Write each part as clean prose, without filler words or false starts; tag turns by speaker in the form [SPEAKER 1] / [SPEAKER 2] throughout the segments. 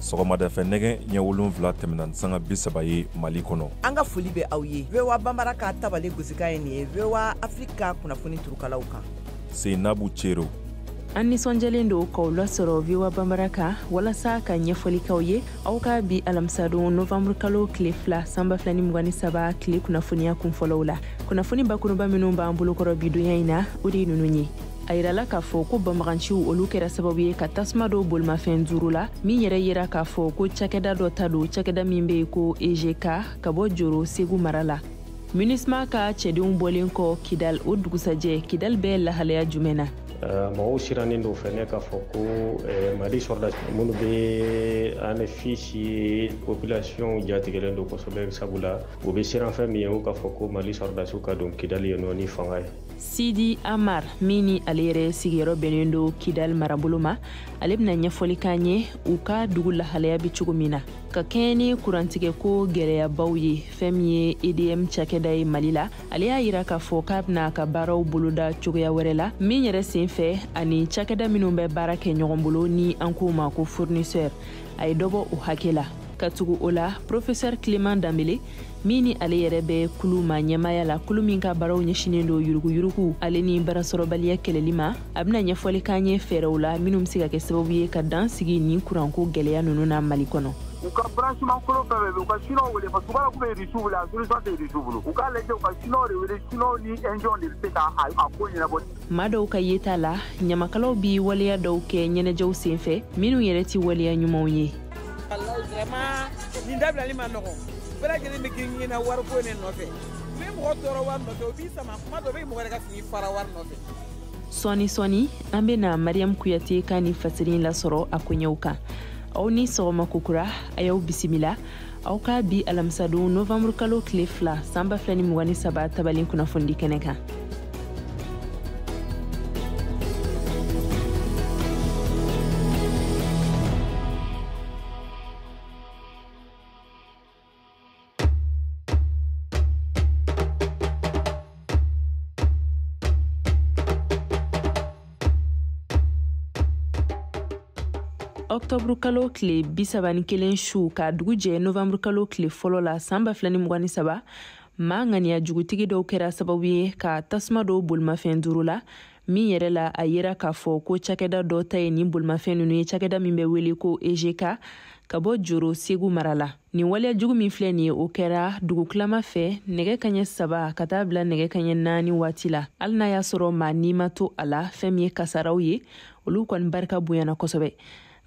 [SPEAKER 1] Sɔgɔmadafɛ nɛgɛ ɲɛ 7 tɛmɛna ni sanga 30 ye Mali kɔnɔ.
[SPEAKER 2] An ka foli bɛ aw ye VOA Banbara ka tabale gosikan ye nin ye VOA Afrique ka kunnafoni turukalaw kan.
[SPEAKER 1] Seinabu Cero.
[SPEAKER 3] An nisɔndiyalen don k'aw lasɔrɔ VOA Banbara kan walasa ka ɲɛfɔli k'aw ye aw ka bi alamisadon novanburu kalo tile 2 san 2023 tile kunnafoniya kunfɔlɔw la. Kunnafoni bakuruba minnu b'an bolokɔrɔ bi donya in na, o de ye ninnu ye. A yirala k'a fɔ ko banbaganciw olu kɛra sababu ye ka tasuma don bolimafɛn 5 la, min yɛrɛ yira k'a fɔ ko cakɛda dɔ ta don, cakɛda min bɛ yen ko EGK ka bɔ Joro Segu mara la. MINUSMA ka cɛdenw bɔlen kɔ Kidal, o dugusajɛ Kidal bɛ lahalaya jumɛn na?
[SPEAKER 4] Mɔgɔw sirannen don fɛnɛ k'a fɔ ko Mali sɔrɔdasi minnu bɛ ANFIS population jatigɛlen don kosɛbɛ, sabula u bɛ siran fɛn min ye, o k'a fɔ ko Mali sɔrɔdasiw ka don Kidal yen nɔ ni fanga ye.
[SPEAKER 3] Sidi Amar, min ni ale yɛrɛ sigiyɔrɔ bɛnnen don Kidal marabolo ma, ale bɛna ɲɛfɔli k'an ye u ka dugu lahalaya bɛ cogo min na. Ka kɛɲɛ ni kurantigɛko gɛlɛyabaw ye, fɛn min ye EDM cakɛda ye Mali la, ale y'a yira k'a fɔ k'a bɛna a ka baaraw boloda cogoya wɛrɛ la, min yɛrɛ sen fɛ ani cakɛda minnu bɛ baara kɛ ɲɔgɔn bolo ni an k'o ma ko fournisseur, a ye dɔ bɔ o hakɛ la. Ka tugu o la, professeur Clément Dambele, min ni ale yɛrɛ bɛ kulu ma ɲɛmaaya la, kulu min ka baaraw ɲɛsinnen don yuruguyurugu ale ni baarasɔrɔbaliya kɛlɛli ma, a bɛna ɲɛfɔli k'an ye fɛɛrɛw la minnu bɛ se ka kɛ sababu ye ka dan sigi nin kuranko gɛlɛya ninnu na Mali kɔnɔ.
[SPEAKER 5] U ka branchement kolon fɛn fɛn bɛ yen, u ka chinois wele parce que u b'a dɔn k'u bɛ Russie wele, a solution tɛ Russie bolo. U k'a lajɛ u ka chinois de wele, chinois ni Indiens de bɛ se ka a ko ɲɛnabɔ.
[SPEAKER 3] Maa dɔw ka yeta la, ɲamakalaw bi waleya dɔw kɛ ɲɛnajɛw senfɛ minnu yɛrɛ tɛ waleya ɲumanw ye.
[SPEAKER 6] Vraiment, nin dabilali ma nɔgɔn. Bɛɛ lajɛlen bɛ girin na wariko in nɔfɛ. U bɛ mɔgɔ tɔɔrɔ wari nɔfɛ, u b'i sama kuma dɔ, u bɛ mɔgɔ yɛrɛ ka fini fara wari nɔfɛ.
[SPEAKER 3] Sɔɔni sɔɔni, an bɛna Mariam Kuyate ka nin fasiri in lasɔrɔ a koɲɛw kan. Aw ni sɔgɔma kokura, a y'aw bisimila. Aw ka bi alamisadon novanburu kalo tile 2 san 2023 tabalen kunnafonidi kɛnɛ kan. Octobre kalo tile 31 su ka dugu jɛ novembre kalo tile fɔlɔ la san 2023, maa ŋaniya jugutigi dɔw kɛra sababu ye ka tasuma dɔw bolimafɛn 5 la, min yɛrɛ la a yera k'a fɔ ko cakɛda dɔ ta ye nin bolimafɛn ninnu ye, cakɛda min bɛ wele ko EGK ka bɔ Joro Segu mara la. Nin waleya jugu min filɛ nin ye, o kɛra dugutilama fɛ nɛgɛ kaɲɛ 3 ka taa bila nɛgɛ kaɲɛ 4 waati la. Hali n'a y'a sɔrɔ maa ni ma to a la, fɛn min ye kasaraw ye, olu kɔni barika bonyana kosɛbɛ.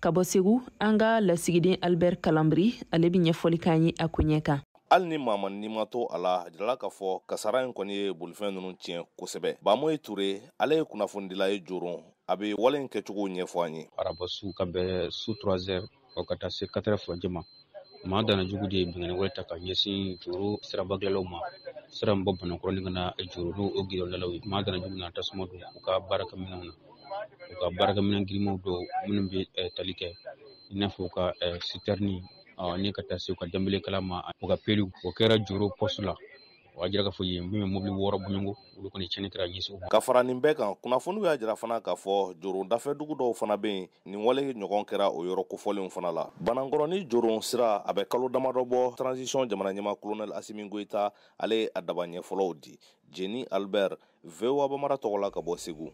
[SPEAKER 3] Ka bɔ Segu, an ka lasigiden Albert Kalambry, ale bɛ ɲɛfɔli k'an ye a koɲɛ kan.
[SPEAKER 7] Hali ni maa ma ni ma to a la, a jirala k'a fɔ kasara in kɔni ye bolifɛn ninnu tiɲɛ kosɛbɛ. Bamoye Ture, ale ye kunnafonidila ye Joro, a bɛ wale in kɛcogo ɲɛfɔ an ye.
[SPEAKER 8] Araba su ka bɛn su trois heures, o ka taa se quatre heures furancɛ ma. Maa dana jugu de ye binkanni wale ta ka ɲɛsin Joro siraba dilanlaw ma. Sira min bɔ Banakɔrɔni ka na Joro n'o o gidɔrɔndalaw ye. Maa dana jugu nana tasuma don u ka baarakɛminɛnw na. U ka baarakɛminɛn girinmanw dɔw minnu bɛ tali kɛ i n'a fɔ u ka sitɛrini, ni ka taa se u ka danbelekala ma, u ka peliw. O kɛra Joro poste la. O y'a jira k'a fɔ yen min bɛ mobili 6 bɔɲɔgɔnko, olu kɔni tiɲɛni kɛra ɲɛsin u ma.
[SPEAKER 7] Ka fara nin bɛɛ kan, kunnafoniw y'a jira fana k'a fɔ Joro dafɛ dugu dɔw fana bɛ yen, nin wale ɲɔgɔn kɛra o yɔrɔ kofɔlenw fana la. Banankɔrɔni Joro sira, a bɛ kalo damadɔ bɔ transition jamana ɲɛmaa colonel Assimi Goïta, ale ye a daba ɲɛfɔlɔw di. Jeni Albert, VOA Bambara tɔgɔ la ka bɔ Segu.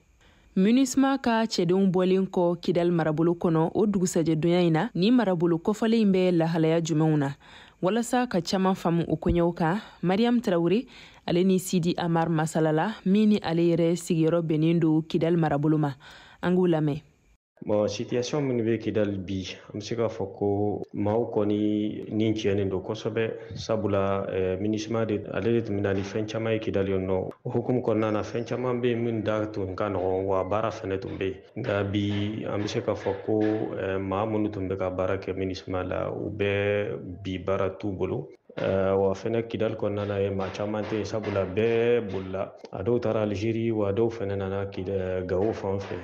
[SPEAKER 3] MINUSMA ka cɛdenw bɔlen kɔ Kidal marabolo kɔnɔ o dugusajɛ donya in na, nin marabolo kɔfɔlen in bɛ lahalaya jumɛnw na? Walasa ka caman faamu o koɲɛw kan, Mariam Traoré ale ni Sidi Amar masalala, min ni ale yɛrɛ sigiyɔrɔ bɛnnen don Kidal marabolo ma. An k'u lamɛn.
[SPEAKER 4] Bon, situation minnu bɛ Kidal bi, an bɛ se k'a fɔ ko maaw kɔni ni tiɲɛnen don kosɛbɛ, sabula MINUSMA de, ale de tun bɛ na ni fɛn caman ye Kidal yen nɔ. O hukumu kɔnɔna na, fɛn caman bɛ yen min da tun ka nɔgɔn, wa baara fɛnɛ tun bɛ yen. Nka bi, an bɛ se k'a fɔ ko maa minnu tun bɛ ka baara kɛ MINUSMA la, u bɛɛ bi baara t'u bolo. Wa fɛnɛ Kidal kɔnɔna na ye maa caman tɛ yen, sabula bɛɛ bolila. A dɔw taara Algérie, wa dɔw fɛnɛ nana Gawo fan fɛ.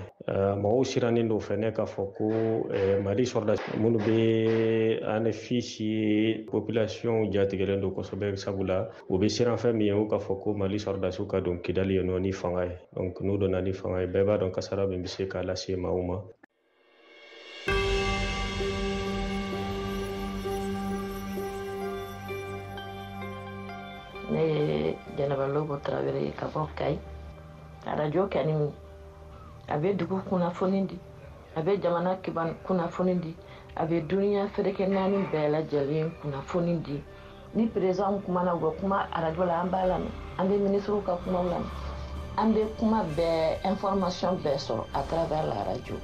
[SPEAKER 4] Mɔgɔw sirannen don fɛnɛ k'a fɔ ko Mali sɔrɔdasi minnu bɛ ANFIS population jatigɛlen don kosɛbɛ, sabula u bɛ siran fɛn min ye, o k'a fɔ ko Mali sɔrɔdasiw ka don Kidal yen nɔ ni fanga ye. Donc n'u donna ni fanga ye, bɛɛ b'a dɔn kasara min bɛ se k'a lase maaw ma.
[SPEAKER 9] Ne ye Jɛnɛba Lobo Tarawele ye ka bɔ Kayi. Arajo kani a bɛ dugu kunnafoni di, a bɛ jamana kiban kunnafoni di, a bɛ duniya ferekɛ naani bɛɛ lajɛlen kunnafoni di. Ni président kumana, u bɛ kuma arajo la, an b'a lamɛn, an bɛ ministres ka kumaw lamɛn, an bɛ kuma bɛɛ, information bɛɛ sɔrɔ à travers la radio.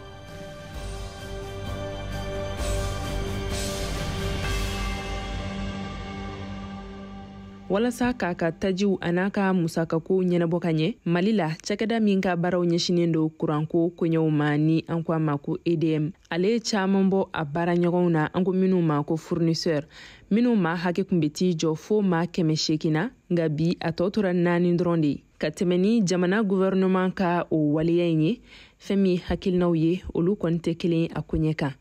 [SPEAKER 3] Walasa k'a ka tajiw an'a ka musakakow ɲɛnabɔ ka ɲɛ Mali la, cakɛda min ka baaraw ɲɛsinen don kuranko koɲɛw ma, ni an ko a ma ko EDM, ale ye caaman bɔ a baaraɲɔgɔnw na, an ko minw ma ko fournisseur, minw ma hakɛ kun be t'i jɔ fo maa 800 na, nka bi a tɔ tora 4 dɔrɔn de ye. Ka tɛmɛ ni jamana gouvernement ka o waleya in ye, fɛn min hakilinaw ye, olu kɔni tɛ kelen a koɲɛ kan.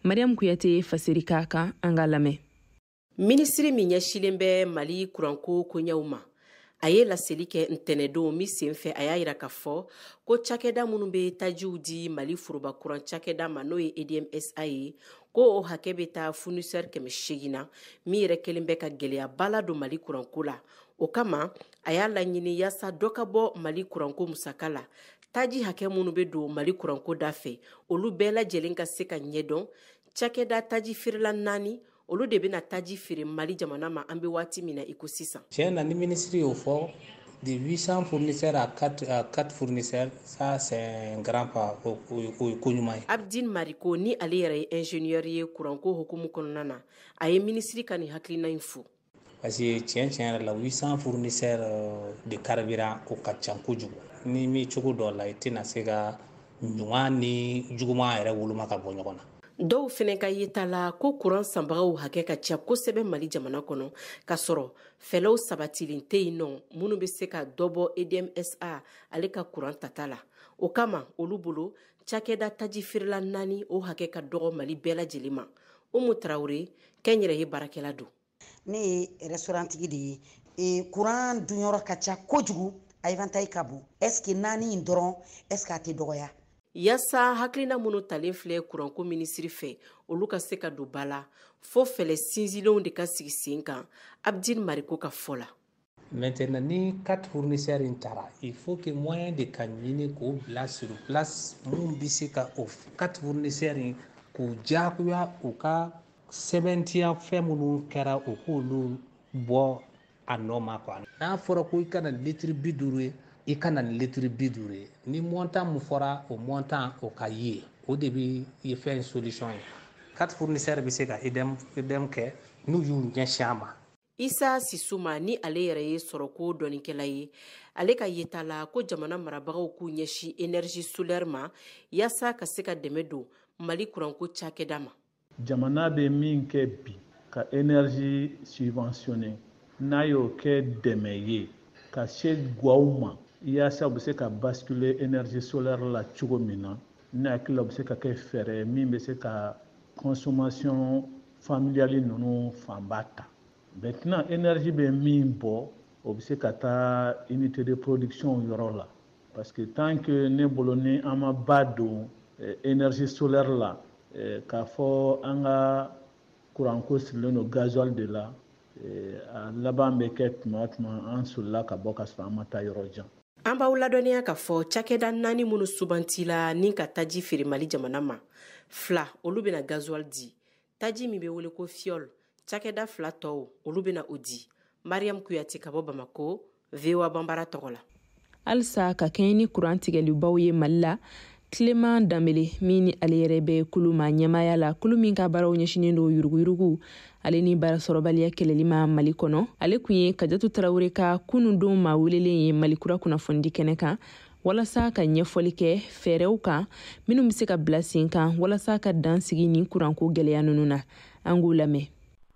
[SPEAKER 3] Mariam Kuyate fasiri k'a kan, an k'a lamɛn.
[SPEAKER 10] Minisiri min ɲɛsilen bɛ Mali kuranko koɲɛw ma, a ye laseli kɛ ntɛnɛdon min senfɛ, a y'a yira k'a fɔ ko cakɛda minnu bɛ tajiw di Mali foroba kuran cakɛda ma, n'o ye EDMSA ye, ko o hakɛ bɛ taa fournisseur 800 na, min yɛrɛ kɛlen bɛ ka gɛlɛyaba ladon Mali kuranko la. O kama a y'a laɲini yaasa dɔ ka bɔ Mali kuranko musaka la. Taji hakɛ minnu bɛ don Mali kuranko da fɛ, olu bɛɛ lajɛlen ka se ka ɲɛdɔn. Cakɛda taji feerela 4, olu de bɛna taji feere Mali jamana ma an bɛ waati min na i ko sisan.
[SPEAKER 11] Tiɲɛ na, ni minisiri y'o fɔ, de 800 fournisseurs à 4 fournisseurs, ça c'est un grand pas, o ye ko ɲuman ye.
[SPEAKER 10] Abdine Mariko, ni ale yɛrɛ ye ingénieur ye kuranko hukumu kɔnɔna na, a ye minisiri ka nin hakilina in fo.
[SPEAKER 11] Parce que tiɲɛ yɛrɛ la, 800 fournisseurs de carburant, o ka ca kojugu. Ni mi cogo dɔ la, i tɛna se ka ɲuman ni juguman yɛrɛ woloma ka bɔ ɲɔgɔn na.
[SPEAKER 10] Dɔw fɛnɛ ka yeta la ko kuran sanbagaw hakɛ ka ca kosɛbɛ Mali jamana kɔnɔ, k'a sɔrɔ fɛlɛw sabatilen tɛ yen nɔ minnu bɛ se ka dɔ bɔ EDMSA ale ka kuran tata la. O kama olu bolo, cakɛda taji feerela 4, o hakɛ ka dɔgɔ Mali bɛɛ lajɛlen ma. Umu Tarawele, kɛnyɛrɛye baarakɛla don.
[SPEAKER 12] Ne ye restaurant-tigi de ye. Kuran dunyɔrɔ ka ca kojugu, a éventail ka bon. Est-ce que 4 in dɔrɔn, est-ce que a tɛ dɔgɔya?
[SPEAKER 10] Yaasa hakilina minnu talen filɛ kuranko minisiri fɛ, olu ka se ka don ba la, fo fɛlɛ sinsinlenw de ka sigi sen kan, Abdine Mariko ka fɔ la.
[SPEAKER 11] Maintenant, ni 4 fournisseurs in taara, il faut que moyen de ka ɲini k'o bila sur place mun bɛ se ka o 4 fournisseurs in k'u diyagoya u ka sɛbɛntiya fɛn minnu kɛra, u k'olu bɔ a nɔ ma quoi. N'a fɔra ko i ka na litiri 50 ye, i ka na ni litiri 50 ye, ni montant mun fɔra, o montant o ka ye, o de bɛ ye fɛn solution ye. 4 fournisseurs bɛ se ka EDM kɛ n'u y'u ɲɛsin a ma.
[SPEAKER 10] Isa Sisuma, ni ale yɛrɛ ye sɔrɔko dɔnnikɛla ye, ale ka yeta la ko jamana marabagaw k'u ɲɛsin énergie solaire ma yaasa ka se ka dɛmɛ don Mali kuranko cakɛda ma.
[SPEAKER 13] Jamana bɛ min kɛ bi ka énergie subventionner, n'a y'o kɛ dɛmɛ ye ka se gaw ma yaasa u bɛ se ka basculer énergie solaire la cogo min na, ne hakili la u bɛ se ka kɛ fɛɛrɛ min bɛ se ka consommation familiale ninnu fanba ta. Maintenant, énergie bɛ min bɔ, o bɛ se ka taa unité de production yɔrɔ la, parce que tant que ne bolo ni an ma ba don énergie solaire la, k'a fɔ an ka kuranko sirilen don gasoil de la, a laban bɛ kɛ tuma o tuma an solila ka bɔ ka sɔrɔ an ma taa yɔrɔ jan.
[SPEAKER 10] An b'aw ladɔnniya k'a fɔ cakɛda 4 minnu subantila ni ka taji feere Mali jamana ma, 2 olu bɛna gasoil di, taji min bɛ wele ko fiol, cakɛda 2 tɔw olu bɛna o di. Mariam Kuyate ka bɔ Bamako, VOA Banbara tɔgɔ la.
[SPEAKER 3] Halisa ka kɛɲɛ ni kuran tigɛlibaw ye Mali la, Clément Danbele, min ni ale yɛrɛ bɛ kulu ma ɲɛmaaya la, kulu min ka baaraw ɲɛsinnen don yuruguyurugu ale ni baarasɔrɔbaliya kɛlɛli ma Mali kɔnɔ, ale kun ye Kajatu Tarawele ka kunundon maa welelen ye Mali kura kunnafonidi kɛnɛ kan, walasa ka ɲɛfɔli kɛ fɛɛrɛw kan minnu bɛ se ka bila sen kan walasa ka dan sigi nin kuranko gɛlɛya ninnu na. An k'u lamɛn.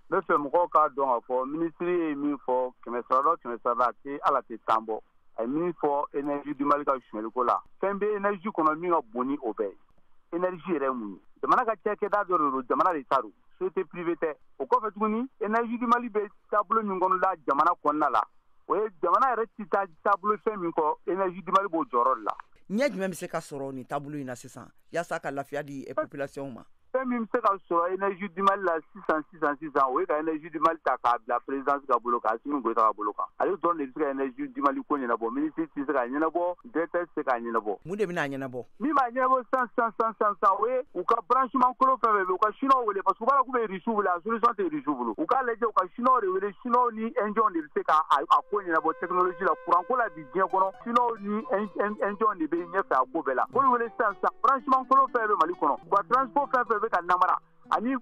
[SPEAKER 5] N bɛ fɛ mɔgɔw k'a dɔn k'a fɔ minisiri ye min fɔ 100 sarada 100 sarada a tɛ ala tɛ tan bɔ. A ye min fɔ énergie du Mali ka sonyɛliko la, fɛn bɛ énergie kɔnɔ min ka bon ni o bɛɛ ye. Énergie yɛrɛ ye mun ye? Jamana ka cakɛda dɔ de don, jamana de ta don, société privée tɛ. O kɔfɛ tuguni, énergie du Mali bɛ taabolo min kɔnɔ la jamana kɔnɔna la, o ye jamana yɛrɛ ti taa taabolo fɛn min kɔ, énergie du Mali b'o jɔyɔrɔ de la.
[SPEAKER 2] Ɲɛ jumɛn bɛ se ka sɔrɔ nin taabolo in na sisan yaasa ka lafiya di population ma?
[SPEAKER 5] Fɛn min bɛ se ka sɔrɔ énergie du Mali la sisan sisan sisan, o ye ka énergie du Mali ta k'a bila présidence ka bolo kan, Assimi Goïta ka bolo kan. Ale dɔrɔn de bɛ se ka énergie du Mali ko ɲɛnabɔ. Ministre tɛ se k'a ɲɛnabɔ, directeur tɛ se k'a ɲɛnabɔ.
[SPEAKER 2] Mun de bɛna a ɲɛnabɔ?
[SPEAKER 5] Min b'a ɲɛnabɔ sisan sisan sisan sisan sisan, o ye u ka branchement kolo fɛn fɛn bɛ, u ka chinois wele, parce que u b'a dɔn k'u bɛ Russiw wele, a solution tɛ Russiw bolo. U k'a lajɛ, u ka chinois de wele, chinois ni indiens de bɛ se ka a ko ɲɛnabɔ technologie la, courant ko la bi diɲɛ kɔnɔ. Chinois ni indiens de bɛ ɲɛfɛ a ko bɛɛ la. K'olu wele sisan sisan, branchement kolo fɛn bɛ Mali kɔnɔ, u ka transport fɛn fɛn bɛ ka namara, ani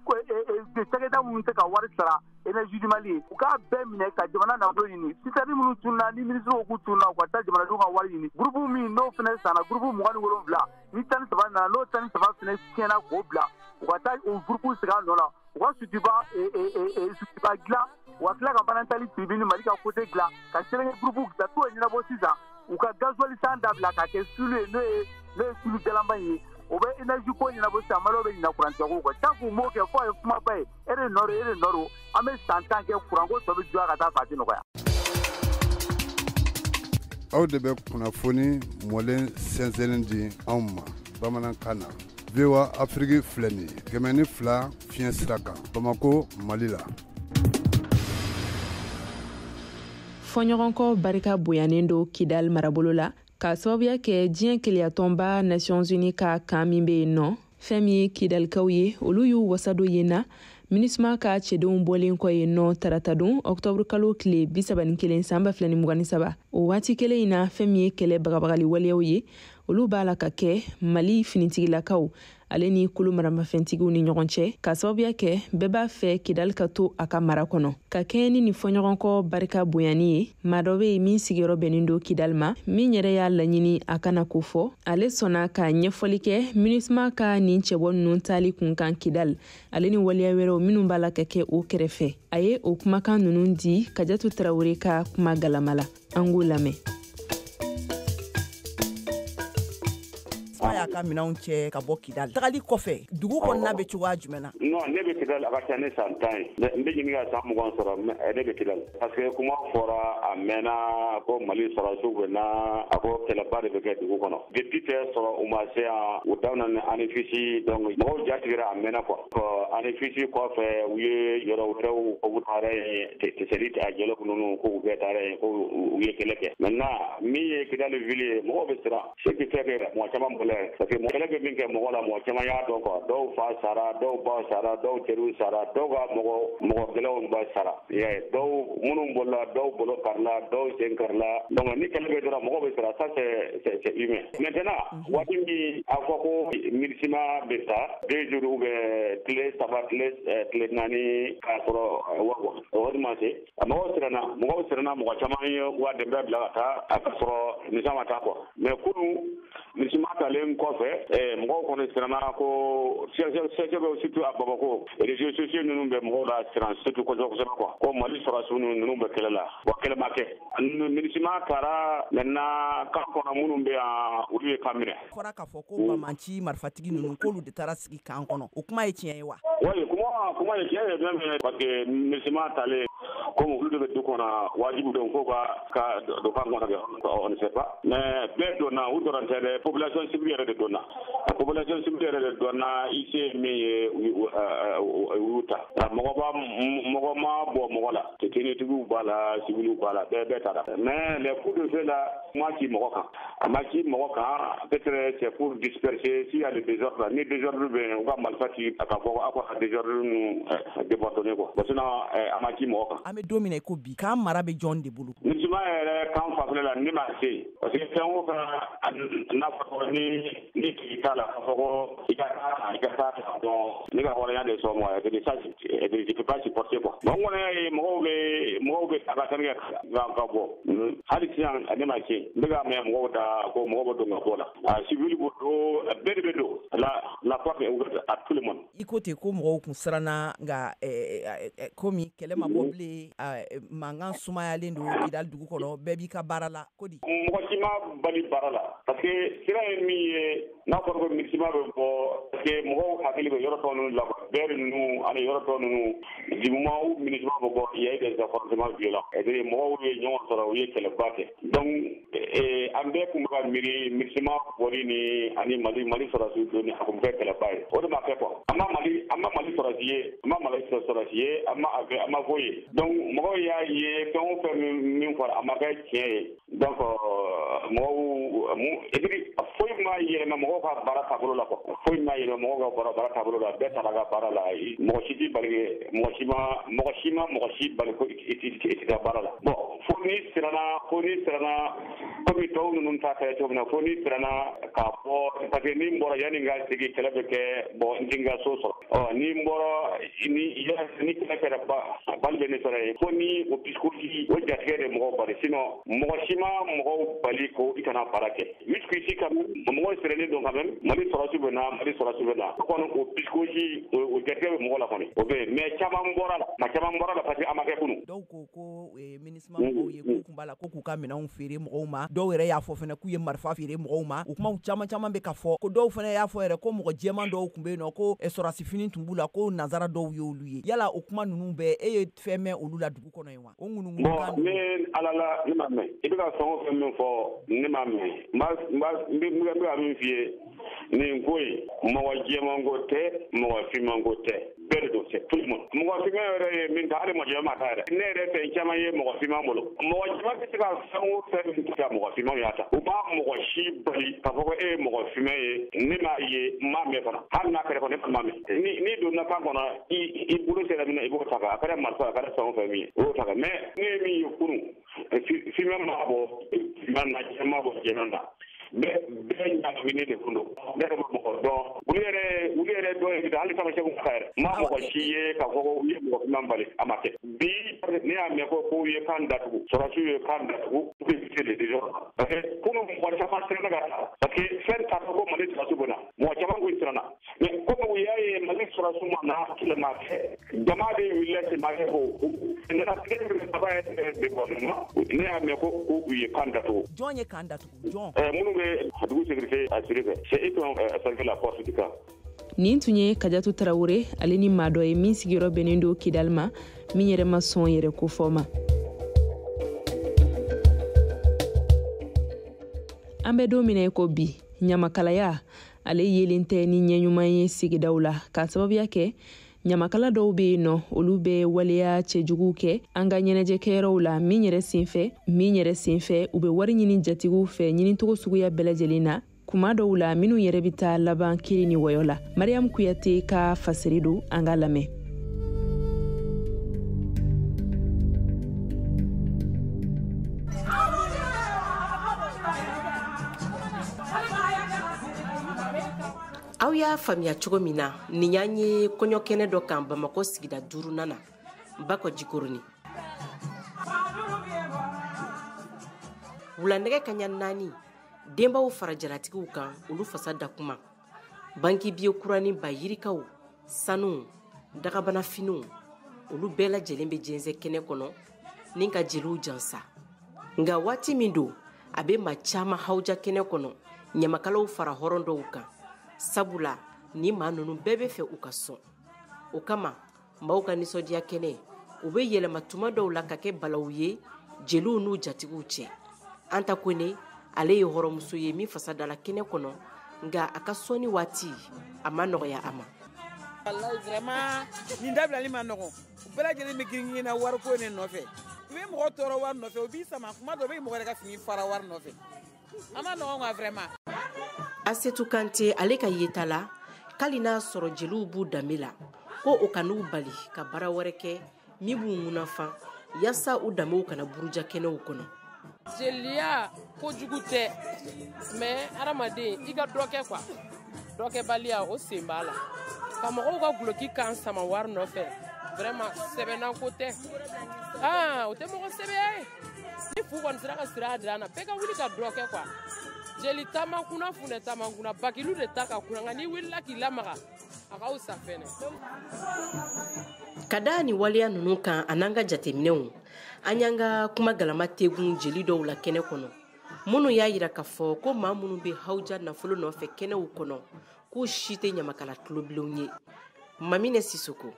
[SPEAKER 5] cakɛda minnu tɛ ka wari sara énergie du Mali ye, u k'a bɛɛ minɛ ka jamana nafolo ɲini. Citerne minnu tununa ni ministre ko k'u tununa, u ka taa jamanadenw ka wari ɲini. Groupe min n'o fana sanna, groupe 27 ni 13 nana, n'o 13 fana tiɲɛna k'o bila, u ka taa o groupe segin a nɔ la. U ka Sotuba dilan, u ka tila ka Manantali tribune Mali ka côté dilan, ka Sɛnɛgɛ groupe dilan, t'o ɲɛnabɔ sisan. U ka gasoil san dabila k'a kɛ sulu ye, n'o ye sulu jalanba in ye. O bɛ énergie ko ɲɛnabɔ sisan, Maliyɛnw bɛ ɲinɛ kurantigɛko kɔ. Tant k'u m'o kɛ, fɔ a ye kumaba ye, e de nɔ don, e de nɔ don. An bɛ san 10 kɛ, kuranko tɔ bɛ juguya ka taa fɛ, a tɛ nɔgɔya.
[SPEAKER 14] Aw de bɛ kunnafoni mɔlen sɛnsɛnnen di anw ma bamanankan na. VOA Afrique filɛ nin ye 102 fiɲɛ sira kan, Bamako, Mali la.
[SPEAKER 3] Fɔɲɔgɔnkɔ barika bonyanen don Kidal marabolo la, k'a sababuya kɛ diɲɛ keleyatɔnba Nations Unies ka kan min bɛ yen nɔ. Fɛn min ye Kidalikaw ye, olu y'u wasa don yen na MINUSMA ka cɛdenw bɔlen kɔ yen nɔ taratadon octobre kalo tile 31 san 2023. O waati kelen in na, fɛn min ye kɛlɛ bagabagali waleyaw ye, olu b'a la ka kɛ Mali finitigilakaw ale ni kulu maramafɛntigiw ni ɲɔgɔn cɛ, k'a sababuya kɛ bɛɛ b'a fɛ Kidal ka to a ka mara kɔnɔ. Ka kɛɲɛ ni nin fɔɲɔgɔnkɔ barika bonyani ye, maa dɔ bɛ yen min sigiyɔrɔ bɛnnen don Kidal ma, min yɛrɛ y'a laɲini a kana ko fɔ. Ale sɔnna ka ɲɛfɔli kɛ MINUSMA ka nin cɛbɔ ninnu taali kun kan Kidal, ale ni waleya wɛrɛw minnu b'a la ka kɛ o kɛrɛfɛ. A ye o kumakan ninnu di Kajatu Tarawele ka kuma galama la. An k'o lamɛn.
[SPEAKER 2] Y'a ka minɛnw cɛ ka bɔ Kidal. Tagali kɔfɛ, dugu kɔnɔna bɛ cogoya jumɛn na?
[SPEAKER 15] Non, ne bɛ Kidal a ka ca ne san 10 ye. N bɛ ɲini ka san 20 sɔrɔ, ne bɛ Kidal. Parce que kuma fɔra a mɛnna ko Mali sɔrɔdasiw bɛ na, a ko kɛlɛba de bɛ kɛ dugu kɔnɔ. Depuis tɛ sɔrɔ u ma se yan, u daminɛ ni Anefisi, donc mɔgɔw jatigɛra a mɛnna quoi. Anefisi kɔfɛ, u ye yɔrɔ wɛrɛw u taara yen, Teseli a jɛlɛku ninnu ko u bɛɛ taara yen, ko u ye kɛlɛ kɛ. Maintenant min ye Kidal ville ye, mɔgɔw bɛ siran. Ce qui fait que mɔgɔ caman bɔla yen. Parce que kɛlɛ bɛ min kɛ mɔgɔ la, mɔgɔ caman y'a dɔn quoi. Dɔw fa sara, dɔw ba sara, dɔw teriw sara, dɔw ka mɔgɔ gɛlɛnw ba sara. Dɔw minnu bolila, dɔw bolo karila, dɔw sen karila. Donc ni kɛlɛ bɛ dɔrɔn, mɔgɔ bɛ siran. Ça c'est humain. Maintenant waati min a fɔ ko MINUSMA bɛ taa 2 jours ou bien tile 3 tile 4 k'a sɔrɔ waati ma se, mɔgɔw siranna, mɔgɔ caman ye u ka denbaya bila ka taa, a ka sɔrɔ MINUSMA ma taa quoi. Mais kunun MINUSMA talen kɔfɛ, mɔgɔw kɔni siranna ko sɛgɛsɛgɛ surtout à Bamako, réseaux sociaux ninnu bɛ mɔgɔw la siran surtout kosɛbɛ kosɛbɛ quoi. Ko Mali sɔrɔdasiw ninnu bɛ kɛlɛ la, wa kɛlɛ ma kɛ. MINUSMA taara maintenant camp kɔnɔ minnu bɛ yan, olu ye camp minɛ.
[SPEAKER 2] Fɔra k'a fɔ ko banbanci marifatigi ninnu k'olu de taara sigi camp kɔnɔ, o kuma ye tiɲɛ ye wa?
[SPEAKER 15] Oui, kuma ye tiɲɛ ye même, parce que MINUSMA talen comme olu de bɛ du kɔnɔ, wajibi don ko ka don camp kɔnɔ kɛ, on ne sait pas. Mais bɛɛ donna, u dɔrɔn tɛ dɛ, population civile yɛrɛ de donna. Population civile yɛrɛ de donna, i se min ye u y'u ta. Mɔgɔ ma bɔ mɔgɔ la, tenitigiw b'a la, civiliw b'a la, bɛɛ taara. Mais les coups de feu là, ma ci mɔgɔ kan. A ma ci mɔgɔ kan, peut-être c'est pour disperser s'il y a des désordres. Ni désordre bɛ yen, u ka marifa ci ka fɔ ko aw ka désordre ninnu débordonner quoi. Bon, sinon a ma ci mɔgɔ kan.
[SPEAKER 2] An bɛ don min na i ko bi, k'an mara bɛ jɔn de bolo?
[SPEAKER 15] MINUSMA yɛrɛ kan fanfɛla la, ne ma se. Parce que fɛn o fɛn n'a fɔ ni tigi t'a la, k'a fɔ ko i ka taa ta, donc ne ka hɔrɔnya de sɔn ma, ça je peux pas supporter quoi. Bon, n kɔni y'a ye mɔgɔw bɛ ta ka sani kɛ ka bɔ. Hali sisan ne ma se, n bɛ ka mɛn mɔgɔw da ko mɔgɔw bɛ don ka bɔ la. A civil bɛ don, bɛɛ de bɛ don. La porte est ouverte à tout le monde.
[SPEAKER 2] I ko ten ko mɔgɔw kun siranna, nka komi kɛlɛ ma bɔ bilen, mankan sumayalen don Kidal dugu kɔnɔ, bɛɛ b'i ka baara la ko di?
[SPEAKER 15] Mɔgɔ si ma bali baara la, parce que sira ye min ye, N'a fɔra ko MINUSMA bɛ bɔ, parce que mɔgɔw hakili bɛ yɔrɔ tɔ ninnu la, bɛɛ ninnu ani yɔrɔ tɔ ninnu, du moment où MINUSMA bɛ bɔ, il y a eu des affrontements violents, c'est-à-dire mɔgɔw ye ɲɔgɔn sɔrɔ, u ye kɛlɛba kɛ. Donc an bɛɛ tun bɛ ka miiri MINUSMA bɔli ni ani Mali sɔrɔdasiw donni, a tun bɛ kɛ kɛlɛba ye. O de ma kɛ quoi. An ma Mali sɔrɔdasi ye, an ma Mali sɔrɔdasi ye, an ma a ma foyi ye. Donc mɔgɔw y'a ye fɛn o fɛn min fɔra, a ma kɛ tiɲɛ ye. Donc mɔgɔw, et puis foyi ma yɛlɛma mɔgɔw ka baara taabolo la quoi. Foyi ma yɛlɛma mɔgɔw ka baara taabolo la, bɛɛ taara ka baara la. Mɔgɔ si t'i bali, mɔgɔ si ma mɔgɔ si bali ko i tɛ taa baara la. Bon, fo n'i siranna komi tɔw ninnu ta kɛra cogo min na, fo n'i siranna k'a fɔ, parce que ni n bɔra yanni n ka segin kɛlɛ bɛ kɛ, bon n tɛ n ka so sɔrɔ. Ɔ ni n bɔra ni kɛlɛ kɛra bali bɛ ne sɔrɔ yen, fo ni o psychologie o jatigɛ de mɔgɔw bali, sinon mɔgɔ si ma mɔgɔw bali ko i kana baara kɛ. Jusqu'ici quand même mɔgɔw sirannen don quand même, Mali sɔrɔdasiw bɛ na, Mali sɔrɔdasiw bɛ na. O kɔni o psychologie o jatigɛ bɛ mɔgɔ la kɔni, o bɛ yen. Mais caman bɔra la, maa caman bɔra la parce que a ma kɛ kunun.
[SPEAKER 2] Dɔw ko MINUSMA mɔgɔw ye k'u kun b'a la ko k'u ka minɛnw feere mɔgɔw ma, dɔw yɛrɛ y'a fɔ fana k'u ye marifa feere mɔgɔw ma. O kumaw caman caman bɛ ka fɔ, ko dɔw fana y'a fɔ yɛrɛ ko mɔgɔ jɛman dɔw tun bɛ yen nɔ, ko sɔrɔdasi fini tun b'u la, ko nanzara dɔw y'olu ye. Yala o kuma ninnu bɛɛ, e ye fɛn mɛn olu la dugu kɔnɔ yen wa? O ŋunuŋunukan
[SPEAKER 15] Bon, ne ala la, ne ma mɛn. I bɛ ka fɛn o fɛn min fɔ, ne ma mɛn. N bɛ ka min f'i ye, nin ko in, mɔgɔ jɛman ko tɛ, mɔgɔ finman ko tɛ, bɛɛ de don, c'est tout le monde. Mɔgɔ finman yɛrɛ ye min ta, hali mɔgɔ jɛman ma ta yɛrɛ. Ne yɛrɛ fɛn caman ye mɔgɔ finman bolo. Mɔgɔ jɛman bɛ se ka fɛn o fɛn min ta, mɔgɔ finman y'a ta. U b'a mɔgɔ si bali k'a fɔ ko e ye mɔgɔ finman ye, ne m'a ye, n m'a mɛn fana. Hali n'a kɛra kɔnɔ, ne fana m'a mɛn. N'i donna kan kɔnɔ, i bolo sera min na, i b'o ta a kɛra marifa, a kɛra fɛn o fɛn min ye, i b'o ta. Mais ne ye min ye kunun, finman ma bɔ finman na, jɛman bɔ jɛman na. Bɛɛ ɲagaminen de kun don. Ne yɛrɛ ma mɔgɔ dɔn. Olu yɛrɛ dɔw ye, hali tamasiyɛnw ka yɛrɛ. N ma mɔgɔ si ye k'a fɔ ko u ye mɔgɔ finman bali, a ma kɛ. Bi ne y'a mɛn ko k'u ye kan datugu, sɔrɔdasiw ye kan datugu, u bɛ éviter le désordre. Parce que kunun mɔgɔ caman siranna ka taa. Parce que fɛn t'a fɔ ko Mali sɔrɔdasiw bɛ na. Mɔgɔ caman kun siranna. Mais komi u y'a ye Mali sɔrɔdasiw ma na, kɛlɛ ma kɛ, jama de wulila ten ma kɛ ko ne y'a mɛn ko u ye kan datugu.
[SPEAKER 2] Jɔn ye kan datugu? Jɔn?
[SPEAKER 15] Minnu bɛ dugu sécurité assurée fɛ, c'est eux qui ont fermé la porte du camp.
[SPEAKER 3] Nin tun ye Kajatu Tarawele, ale ni maa dɔ ye min sigiyɔrɔ bɛnnen don Kidali ma, min yɛrɛ ma sɔn yɛrɛ kofɔ ma. An bɛ don min na i ko bi, ɲamakalaya ale yelen tɛ ni ɲɛ ɲuman ye sigidaw la, k'a sababuya kɛ ɲamakala dɔw bɛ yen nɔ, olu bɛ waleya cɛjuguw kɛ an ka ɲɛnajɛkɛyɔrɔw la, min yɛrɛ senfɛ u bɛ wari ɲini jatigiw fɛ ɲinicogo suguya bɛɛ lajɛlen na, kuma dɔw la minnu yɛrɛ bɛ taa laban kiri ni wɔyɔ la. Mariam Kuyate ka fasiri don, an ka lamɛn.
[SPEAKER 10] Aw y'a faamuya cogo min na, nin y'an ye kɔɲɔkɛnɛ dɔ kan Bamakɔ sigida 5nan na, Bakɔ Jikɔrɔni. Wulanɛgɛ kaɲa 4, denbaw fara jalatigiw kan, olu fasa da kuma. Banki biye kurani ba yirikaw, sanu, dagabana finiw, olu bɛɛ lajɛlen bɛ jɛnsɛn kɛnɛ kɔnɔ ni ka jeliw jansa. Nka waati min don, a bɛ maa caman hawuja kɛnɛ kɔnɔ, ɲamakalaw fara hɔrɔn dɔw kan. Sabula ni maa ninnu bɛɛ bɛ fɛ u ka sɔn. O kama maaw ka nisɔndiya kɛnɛ, u bɛ yɛlɛma tuma dɔw la ka kɛ balawu ye jeliw n'u jatigiw cɛ. Anta Kone, ale ye hɔrɔnmuso ye min fasa dala kɛnɛ kɔnɔ, nka a ka sɔnni waati a ma nɔgɔya a ma.
[SPEAKER 6] Walayi vraiment nin dabilali ma nɔgɔn. U bɛɛ lajɛlen bɛ girin na wariko in de nɔfɛ. U bɛ mɔgɔ tɔɔrɔ wari nɔfɛ, u b'i sama kuma dɔ, u bɛ mɔgɔ yɛrɛ ka fini fara wari nɔfɛ. A ma nɔgɔn quoi vraiment.
[SPEAKER 10] Asetu Kante, ale ka yeta la, k'ali n'a sɔrɔ jeliw b'u danbe la, ko o kan'u bali ka baara wɛrɛ kɛ min b'u ŋunafan, yaasa u danbew kana buruja kɛnɛw kɔnɔ.
[SPEAKER 16] Jeliya kojugu tɛ, mais hadamaden i ka dɔ kɛ quoi, dɔkɛbaliya o sen b'a la. Ka mɔgɔw ka guloki kan sama wari nɔfɛ, vraiment sɛbɛnna ko tɛ. O tɛ mɔgɔ sɛbɛya ye. Ni fu kɔni sera ka siri a dan na, bɛɛ ka wuli ka dɔ kɛ quoi. Jeli taama kunna, funɛ taama kunna, bakilu de ta ka kunna, nka n'i wulila k'i lamaga, a ka fisa fɛnɛ.
[SPEAKER 10] Ka da ni waleya ninnu kan, a n'an ka jateminɛw, an y'an ka kuma galama tegun jeli dɔw la kɛnɛ kɔnɔ, Minnu y'a yira k'a fɔ ko maa minnu bɛ hawuja nafolo nɔfɛ kɛnɛw kɔnɔ, k'u si tɛ ɲamakala tulobilenw ye. Mamine Sisoko.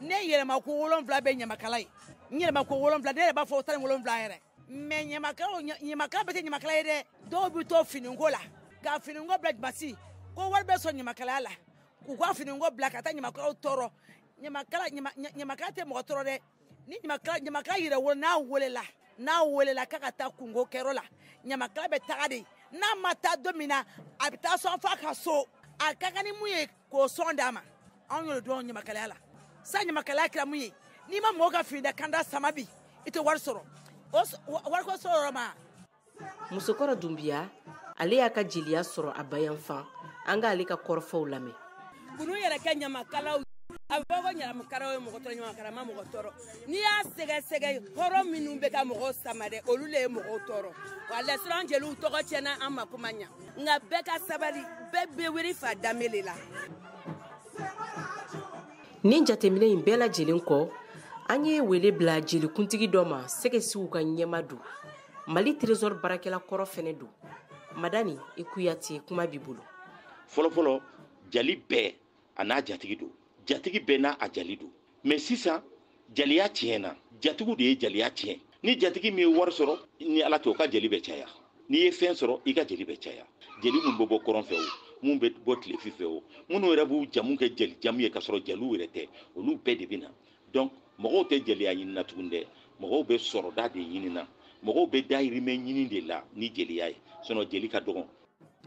[SPEAKER 6] Ne yɛlɛma ko 7 bɛ ɲamakala ye. N yɛlɛma ko 7, ne yɛrɛ b'a fɔ 17 yɛrɛ. Mais ɲamakala bɛ tɛ ɲamakala ye dɛ. Dɔw bɛ to finiko la, ka finiko bila jumasi, ko wari bɛ sɔrɔ ɲamakalaya la. K'u ka finiko bila ka taa ɲamakalaw tɔɔrɔ. Ɲamakala tɛ mɔgɔ tɔɔrɔ dɛ. Ni ɲamakala yɛrɛ wolo n'a welela k'a ka taa kungo kɛyɔrɔ la, ɲamakala bɛ taga de. N'a ma taa don min na, a bɛ taa sɔn f'a ka so. A ka kan ni mun ye k'o sɔn d'a ma. Anw y'o dɔn ɲamakalaya la. Sa ɲamakalaya kɛra mun ye? N'i ma mɔgɔ ka fini da kanda sama bi, i tɛ wari sɔrɔ. O wariko sɔrɔ yɔrɔ ma.
[SPEAKER 10] Musokɔrɔ Dunbiya, ale y'a ka jeliya sɔrɔ a bayanfan. An k'ale ka kɔrɔfɔw lamɛn.
[SPEAKER 17] K'u yɛrɛ kɛ ɲamakalaw. A bɛ fɔ ko ɲamakalaw ye mɔgɔ tɔɔrɔ, ɲamakala ma mɔgɔ tɔɔrɔ. N'i y'a sɛgɛsɛgɛ, hɔrɔn minnu bɛ ka mɔgɔw sama dɛ, olu le ye mɔgɔw tɔɔrɔ. Wa lasiran jeliw tɔgɔ tiɲɛna an ma kuma ɲa. Nka bɛɛ ka sabali, bɛɛ bɛ wuli fa danbe le la.
[SPEAKER 10] Nin jateminɛ in bɛɛ lajɛlen kɔ, an ye wele bila jelikuntigi dɔ ma, Sɛgɛsiw ka ɲɛma don. Mali Trésor baarakɛla kɔrɔ fɛnɛ don. Madani i Kuyate, kuma b'i bolo.
[SPEAKER 18] Fɔlɔfɔlɔ, jali bɛɛ a n'a jatigi don. Jatigi bɛɛ n'a a jali don. Mais sisan, jaliya tiɲɛna. Jatigiw de ye jaliya tiɲɛ. Ni jatigi min ye wari sɔrɔ, ni Ala tɛ, o ka jeli bɛ caya. N'i ye fɛn sɔrɔ, i ka jeli bɛ caya. Jeli mun bɛ bɔ kɔrɔn fɛ o, mun bɛ bɔ tilefin fɛ o, minnu yɛrɛ b'u jamu kɛ jeli jamu ye k'a sɔrɔ jeliw yɛrɛ tɛ, olu bɛɛ de bɛ na. Donc mɔgɔw tɛ jeliya ɲini na tugun dɛ, mɔgɔw bɛ sɔrɔda de ɲini na, mɔgɔw bɛ dahirimɛ ɲini de la ni jeliya ye, sinon jeli ka dɔgɔn.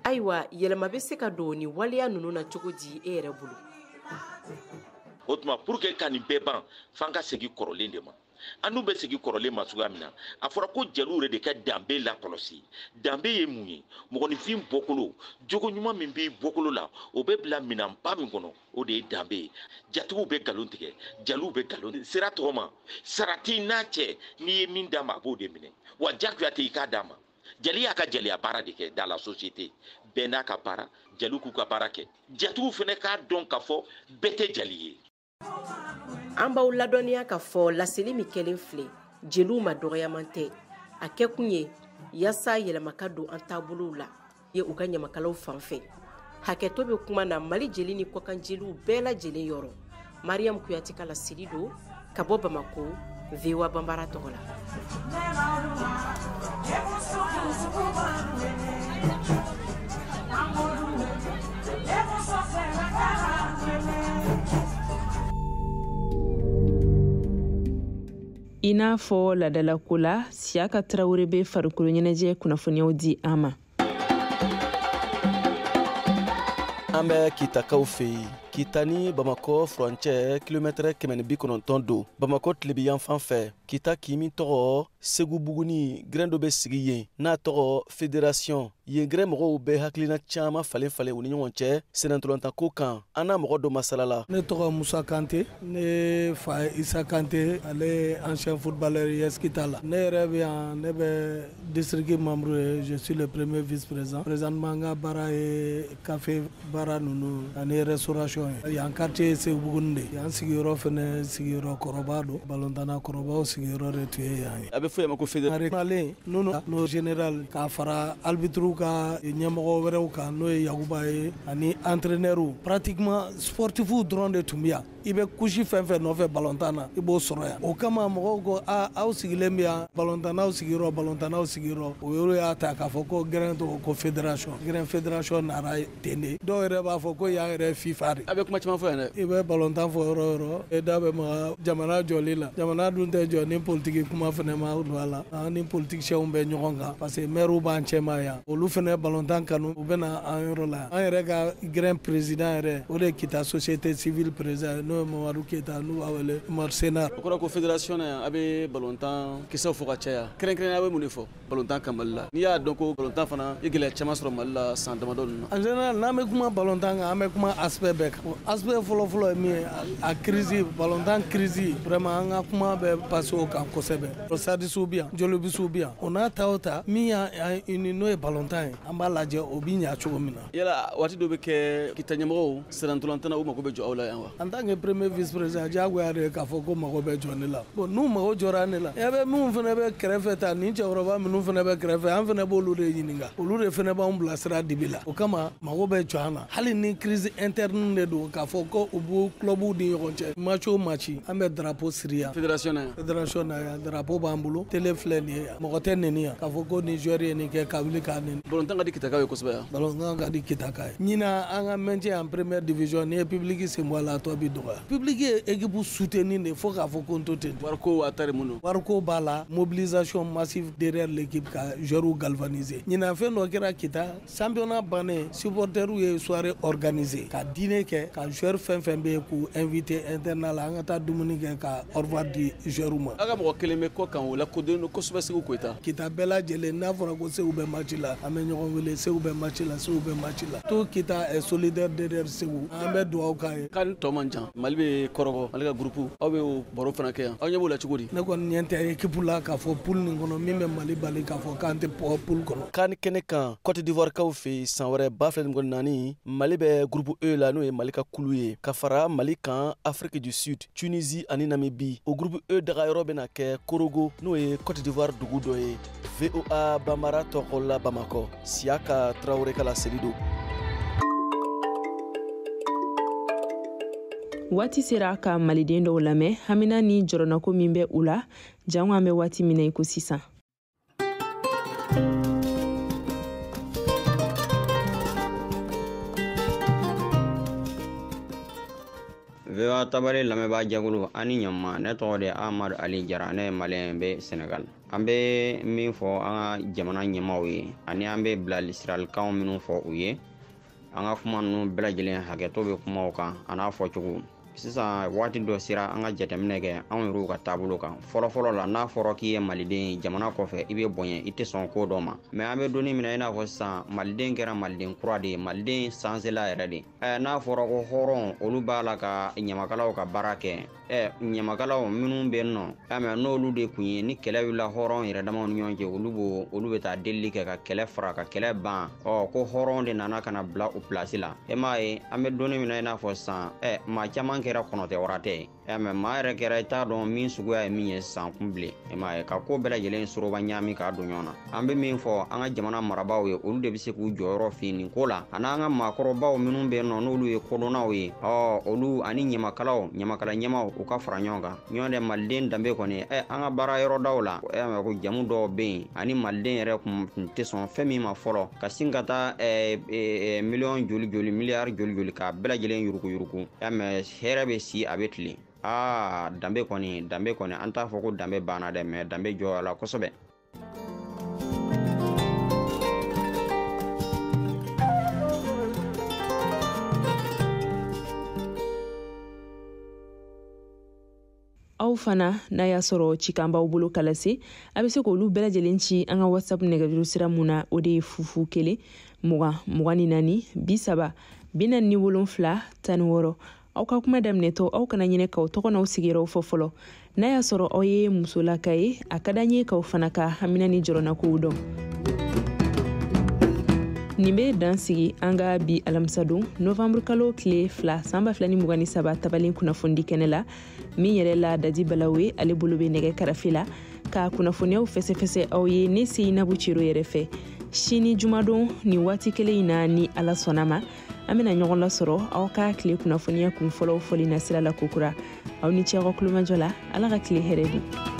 [SPEAKER 10] Ayiwa, yɛlɛma bɛ se ka don ni waleya ninnu na cogo di e yɛrɛ bolo?
[SPEAKER 18] O tuma pour que ka nin bɛɛ ban, f'an ka segin kɔrɔlen de ma. An dun bɛ segin kɔrɔlen ma cogoya min na, a fɔra ko jeliw yɛrɛ de ka danbe lakɔlɔsi. Danbe ye mun ye? Mɔgɔninfin bɔkolo, jogo ɲuman min b'i bɔkolo la, o bɛ bila minɛnba min kɔnɔ, o de ye danbe ye. Jatigiw bɛ nkalon tigɛ, jeliw bɛ nkalon sira tɔgɔ ma, sara t'i n'a cɛ, n'i ye min d'a ma, a b'o de minɛ. Wa jagoya tɛ i k'a d'a ma. Jeli y'a ka jeliya baara de kɛ dans la société. Bɛɛ n'a ka baara, jeliw k'u ka baara kɛ. Jatigiw fana k'a dɔn k'a fɔ bɛɛ tɛ jeli ye.
[SPEAKER 10] An b'aw ladɔnniya k'a fɔ laseli min kɛlen filɛ, jeliw ma dɔgɔyaman tɛ. A kɛkun ye yaasa yɛlɛma ka don an taabolow la ye u ka ɲamakalaw fan fɛ. Hakɛto bɛ kuma na Mali jeli ni kɔkan jeliw bɛɛ lajɛlen yɔrɔ. Mariam Kuyate ka laseli don ka bɔ Bamako, VOA Banbara tɔgɔ la.
[SPEAKER 3] I n'a fɔ ladalako la, Siyaka Tarawele bɛ farikolo ɲɛnajɛ kunnafoniyaw di an ma.
[SPEAKER 19] An bɛ Kitakaw fɛ yen. Kita ni Bamakɔ furancɛ kilomɛtɛrɛ 190 don. Bamakɔ tilebiyanfan fɛ, Kita kin min tɔgɔ Segu Buguni, gɛrɛn dɔ bɛ sigi yen n'a tɔgɔ Fédération. Yen gɛrɛn mɔgɔw bɛ hakilina caman falen falen u ni ɲɔgɔn cɛ sennantolatan kan. An n'a mɔgɔ dɔ masala la.
[SPEAKER 20] Ne tɔgɔ Musa Kante, ne fa ye Isa Kante, ale ye ancien footballeur US Kita la. Ne yɛrɛ bɛ yan, ne bɛ district membre ye, je suis le premier vice président. Présentement n ka baara ye café baara ninnu ani restauration ye. Yan quartier ye Segu Buguni de ye. Yan sigiyɔrɔ fɛnɛ sigiyɔrɔ kɔrɔba don, balontanna kɔrɔbaw sigiyɔrɔ de tun ye yan ye.
[SPEAKER 19] A bɛ fɔ yan ma ko fédération.
[SPEAKER 20] N'o général k'a fara arbitre ka ɲɛmɔgɔ wɛrɛw kan, n'o ye Yakuba ye, ani entraîneur, pratiquement sportif dɔrɔn de tun bɛ yan. I bɛ couche fɛn fɛn nɔfɛ balontan na, i b'o sɔrɔ yan. O kama mɔgɔw ko a aw sigilen bɛ yan, balontannaw sigiyɔrɔ, balontannaw sigiyɔrɔ. O yɔrɔ y'a ta k'a fɔ ko gɛrɛn tɔgɔ ko fédération. Gɛrɛn fédération nana ten de. Dɔw yɛrɛ b'a fɔ ko yan yɛrɛ FIFA de.
[SPEAKER 19] A bɛ kuma caman fɔ yan dɛ.
[SPEAKER 20] I bɛ balontan fɔ yɔrɔ o yɔrɔ, e da bɛ maga jamana jɔli la. Jamana dun tɛ jɔ ni politiki kuma fɛnɛ ma don a la. An ni politiciens bɛ ɲɔgɔn kan parce que maires b'an cɛma yan. Olu fɛnɛ balontan kanu, u bɛ na an yɔrɔ la. An yɛrɛ ka gɛrɛn président yɛrɛ, o de ye Kita société civile président, n'o ye Mamadu Keyita, n'u b'a wele Umar Senar.
[SPEAKER 19] O kɔrɔ ko fédération na yan, a bɛ balontan kisɛw fɔ ka caya. Kɛrɛnkɛrɛnnenya a bɛ mun de fɔ balontan kan Mali la? N'i y'a dɔn ko balontan fana i gɛlɛya caman sɔrɔ Mali la san damadɔ ninnu na.
[SPEAKER 20] En général, n'an bɛ kuma balontan kan, an bɛ kuma aspect bɛɛ kan. Bon, aspect fɔlɔfɔlɔ ye min ye, a crise, balontan crise, vraiment an ka kuma bɛ passer o kan kosɛbɛ. Sadisiw bɛ yan, jolobisiw bɛ yan, o n'a ta o ta min y'an uni n'o ye balontan ye, an b'a lajɛ o bɛ ɲa cogo min na.
[SPEAKER 19] Yala waati dɔ bɛ kɛ Kita ɲɛmɔgɔw sirantolantana u mago bɛ jɔ aw la yan wa?
[SPEAKER 20] En tant que premier vice président, diyagoya de ye k'a fɔ ko mago bɛ jɔ ne la. Bon, n'u mago jɔra ne la, e bɛ minnu fana bɛ kɛrɛfɛ ta, nin cɛkɔrɔba minnu fana bɛ kɛrɛfɛ, an fana b'olu de ɲininka, olu de fana b'anw bilasira dibi la. O kama mago bɛ jɔ an na, hali ni crise interne de don, k'a fɔ ko u b'u clubw ni ɲɔgɔn cɛ, match o match an bɛ drapeau siri yan.
[SPEAKER 19] Fédération na yan.
[SPEAKER 20] Fédération na yan, drapeau b'an bolo, télé filɛ nin ye yan, mɔgɔ tɛ neni yan k'a fɔ ko nin joueur ye nin kɛ ka wuli k'a neni.
[SPEAKER 19] Balontan ka di Kitakaw ye kosɛbɛ yan.
[SPEAKER 20] Balontan ka di Kitaka ye. Ɲinan an ka maintien en première division, n'i ye public sen bɔ a la, a tɔ bi dɔgɔya. Public ye équipe soutenir de fo k'a fɔ ko n to ten.
[SPEAKER 19] Wariko a tari mun don?
[SPEAKER 20] Wariko b'a la, mobilisation massive derrière l'équipe ka joueurs galvaniser. Ɲinan fɛn dɔ kɛra Kita, championnat bannen, supporters ye soirée organisée ka dîner kɛ, ka joueur fɛn fɛn bɛ yen k'u invité internat la, an ka taa dumuni kɛ ka au revoir di joueurs ma.
[SPEAKER 19] Aw ka mɔgɔ kelen bɛ kɔ kan, o lakodɔnnen don kosɛbɛ, Segu Koyita.
[SPEAKER 20] Kita bɛɛ lajɛlen, n'a fɔra ko Segu bɛ match la, an bɛ ɲɔgɔn wele, Segu bɛ match la, Segu bɛ match la. Tout Kita est solidaire derrière Segu, an bɛ dugawu k'a ye.
[SPEAKER 19] CAN tɔ man jan, Mali bɛ kɔrɔbɔ, Mali ka groupe, aw bɛ o baro fana kɛ yan, aw ɲɛ b'o la cogo di?
[SPEAKER 20] Ne kɔni ɲɛ tɛ équipe la k'a fɔ poule nin kɔnɔ min bɛ Mali bali k'a fɔ k'an tɛ bɔ poule kɔnɔ.
[SPEAKER 19] CAN kɛnɛ kan, Côte d'Ivoire kaw fɛ yen, san wɛrɛ 2024, Mali bɛ groupe E la, n'o ye Mali ka kulu ye, ka fara Mali kan Afrique du Sud, Tunisie ani Namibie. O groupe E dagayɔrɔ bɛna kɛ Korogo, n'o ye Côte d'Ivoire dugu dɔ ye. VOA Bambara tɔgɔ la Bamakɔ, Siyaka Tarawele ka laseli don.
[SPEAKER 3] Waati sera ka maliden dɔw lamɛn hamina ni jɔrɔnako min bɛ u la, jango an bɛ waati min na i ko sisan.
[SPEAKER 21] VOA tabale lamɛnbaa jɛkulu, an ni ɲama. Ne tɔgɔ de Amadu Ali Jara, ne ye maliyɛn bɛ Senegal. An bɛ min fɔ an ka jamana ɲɛmaaw ye, ani an bɛ bilasiralikanw minnu fɔ u ye, an ka kuma ninnu bɛɛ lajɛlen hakɛto bɛ kumaw kan a n'a fɔcogo. Sisan waati dɔ sera an ka jateminɛ kɛ anw yɛrɛw ka taabolo kan. Fɔlɔfɔlɔ la, n'a fɔra k'i ye maliden ye jamana kɔfɛ, i bɛ bonya, i tɛ sɔn ko dɔ ma. Mɛ an bɛ don min na i n'a fɔ sisan, maliden kɛra maliden kura de ye, maliden sansela yɛrɛ de. N'a fɔra ko hɔrɔn, olu b'a la ka ɲamakalaw ka baara kɛ. Ɲamakalaw minnu bɛ yen nɔ, mɛ n'olu de kun ye ni kɛlɛ wulila hɔrɔn yɛrɛ damaw ni ɲɔgɔn cɛ, olu bɛ taa delili kɛ ka kɛlɛ fara ka kɛlɛ ban. Ko hɔrɔn de nana ka na bila u pilasi la. E m'a ye an bɛ don min na i n'a fɔ sisan, maa caman kɛra kɔnɔtɛ waratɛ ye. Mɛ maa yɛrɛ kɛra i t'a dɔn min suguya ye min ye sisan kun bilen. E m'a ye ka ko bɛɛ lajɛlen soroba ɲaami k'a don ɲɔgɔn na. An bɛ min fɔ an ka jamana marabaaw ye, olu de bɛ se k'u jɔyɔrɔ fin nin ko la, ani an ka maakɔrɔbaw minnu bɛ yen nɔ n'olu ye kodɔnnaw ye, olu ani ɲamakalaw, ɲamakala ɲɛmaaw, u ka fara ɲɔgɔn kan. Ɲɔgɔn tɛ maliden danbe kɔni, an ka baara yɔrɔdaw la, ko jamu dɔw bɛ yen ani maliden yɛrɛ kun tɛ sɔn fɛn min ma fɔlɔ, ka sin ka taa miliyɔn joli joli, miliyari joli joli k'a bɛɛ lajɛlen yuruku yuruku. Mɛ hɛrɛ bɛ si, a bɛ tilen. Danbe kɔni, an t'a fɔ ko danbe banna dɛ, mɛ danbe jɔyara la kosɛbɛ.
[SPEAKER 3] Aw fana n'a y'a sɔrɔ cikan b'aw bolo ka lase, a bɛ se k'olu bɛɛ lajɛlen ci an ka WhatsApp nɛgɛjuru sira mun na, o de ye 0 0 1 20 24 30 47 16. Aw ka kuma daminɛtɔ, aw kana ɲinɛ k'aw tɔgɔ n'aw sigiyɔrɔw fɔ fɔlɔ. N'a y'a sɔrɔ aw ye musolaka ye, a ka d'an ye k'aw fana ka hamina ni jɔrɔnakow dɔn. Nin bɛ dan sigi an ka bi alamisadon novembre kalo tile 2 san 2023 tabalen kunnafonidi kɛnɛ la, min yɛrɛ la Dadi Balawe, ale bolo bɛ nɛgɛ karafe la ka kunnafoniyaw fɛsɛfɛsɛ aw ye ne Seyinabu Cero yɛrɛ fɛ. Sini jumadon nin waati kelen in na, ni Ala sɔnna ma, an bɛna ɲɔgɔn lasɔrɔ aw ka tile kunnafoniya kun fɔlɔw fɔli nasira la kokura. Aw ni ce aw ka kulomajɔ la, Ala ka tile hɛrɛ di.